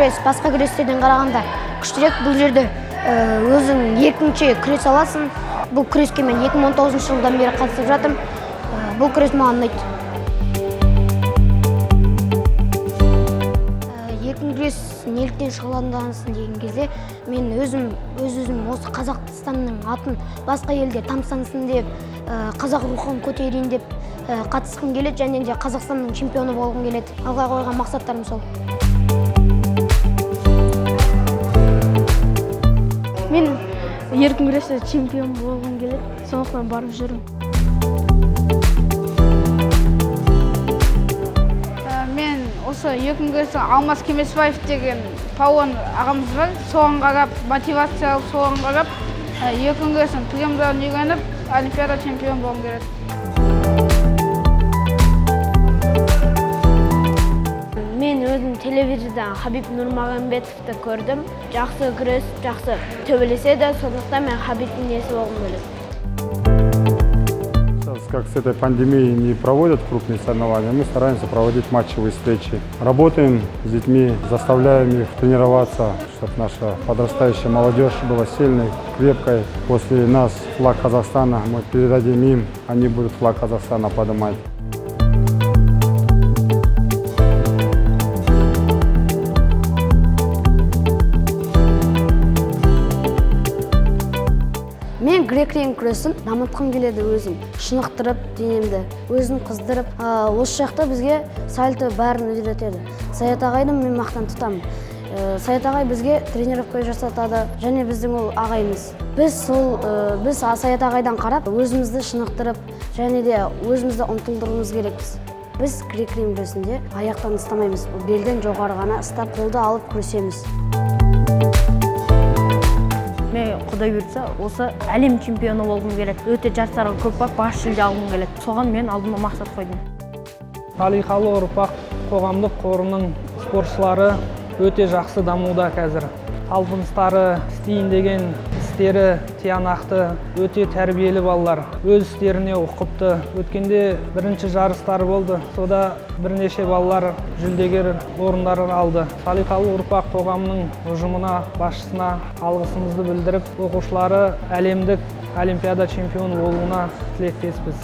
күрес басқа күрестерден қарағанда күштірек. Бұл жерде өзің еркінше күресе аласың. Бұл күреске мен 2019 жылдан бері қатысып жатырмын. Бұл күрес маған ұнайды. Еркін күрес неліктен шұғылданасың деген кезде, мен өзім өз-өзім осы Қазақстанның атын басқа елде тамсансын деп, қазақ рухын көтерейін деп қатысқым келеді және де Қазақстанның чемпионы болғым келеді. Алға қойған мақсаттарым сол. Мен еркін күресте чемпион болғым келеді, сондықтан барып жүрмін. Мен осы еркін күрестің Алмас Кемесбаев деген палуан ағамыз бар, соған қарап мотивация алып, соған қарап еркін күрестің приемдарын үйреніп, олимпиада чемпионы болғым келеді. Мен өзім телевизордан Хабиб Нурмагомедовті көрдім. Жақсы күрес, жақсы төбелеседі, сондықтан мен Хабибтің несі болғым келеді. Сейчас, как с этой пандемией не проводят крупные соревнования, мы стараемся проводить матчевые встречи. Работаем с детьми, заставляем их тренироваться, чтобы наша подрастающая молодежь была сильной, крепкой. После нас флаг Казахстана мы передадим им, они будут флаг Казахстана поднимать. Мен грек-рим күресін дамытқым келеді өзім, шынықтырып денемді, өзім қыздырып. Осы жақта бізге сальто бәрін үйретеді. Саят ағайды мен мақтан тұтамын. Саят ағай бізге тренировка жасатады және біздің ол ағайымыз. Біз Саят ағайдан қарап өзімізді шынықтырып және де өзімізді ұмтылдыруымыз керекпіз. Біз грек-рим күресінде аяқтан ұстамаймыз, белден жоғары ғана ұстап, қолды алып күресеміз. Мен Құдай бұйыртса осы әлем чемпионы болғым келеді. Өте жарыстарға көп барып, бас жүлде алғым келеді. Соған мен алдыма мақсат қойдым. Салиқалы ұрпақ қоғамдық қорының спортшылары өте жақсы дамуда қазір. Талпыныстары, істейін деген істері тиянақты, өте тәрбиелі балалар. Өз істеріне ұқыпты. Өткенде бірінші жарыстары болды. Сода бірнеше балалар жүлдегер орындарын алды. Салиқалы ұрпақ қоғамының ұжымына, басшысына алғысымызды білдіріп, оқушылары әлемдік олимпиада чемпионы болуына тілектеспіз.